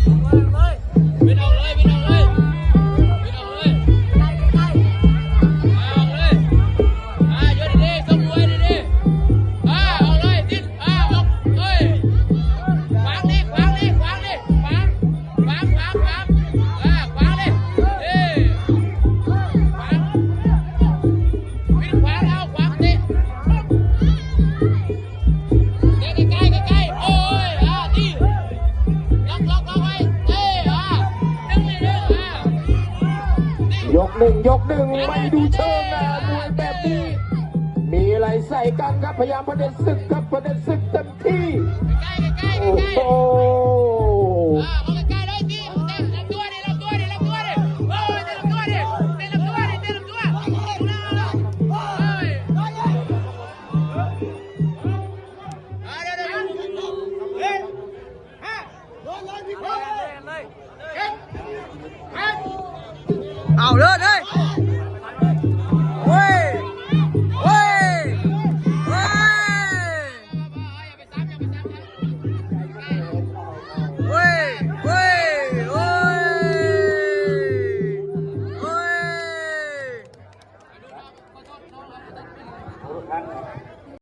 ບິດອອກເລີຍ ບິດອອກເລີຍ ບິດອອກເລີຍ ອອກເລີຍ ອາ ຢູ່ດີໆ ສົ່ງມວຍດີໆ ອາ ອອກເລີຍ ຕິດ ອາ ອອກ ເອີຍ ຂວາງດີ ຂວາງດີ ຂວາງດີ ຂວາງ ຂວາງ ຂວາງ ຂວາງ ເອີ ຂວາງເລີຍ ເອີ ຂວາງ ວິນຂວາງ ເອົາຂວາງເຕະ ເຕະໃກ້ໆ ໃກ້ໆ ໂອ້ຍ ອາ ຕີ ລັອກ ລັອກ ລັອກໄວ້ ເຕະ ອາ ດຶງນີ້ ດຶງ ອາ ຕີ ຍົກໜຶ່ງ ຍົກໜຶ່ງ ໄປດູເຊີງນະ ມວຍແບບນີ້ ມີອາໄລໃສ່ກັນຄັບ ພະຍາຍາມຜະເດັດສຶກຄັບ ຜະເດັດສຶກເຕັມ ທີ່ ໃກ້ໆ ໃກ້ໆ ໂອ້ໂຫ ເອີ ເອົາໃກ້ໆ ເລີຍ ຕີ ເຕະລຳຕົວນີ້ ລຳຕົວນີ້ ລຳຕົວນີ້ ໂອ້ຍ ເຕະລຳຕົວນີ້ ເຕະລຳຕົວນີ້ ເຕະລຳຕົວ ໂອ້ຍ ເອົາເລີຍ ເອົາເລີຍ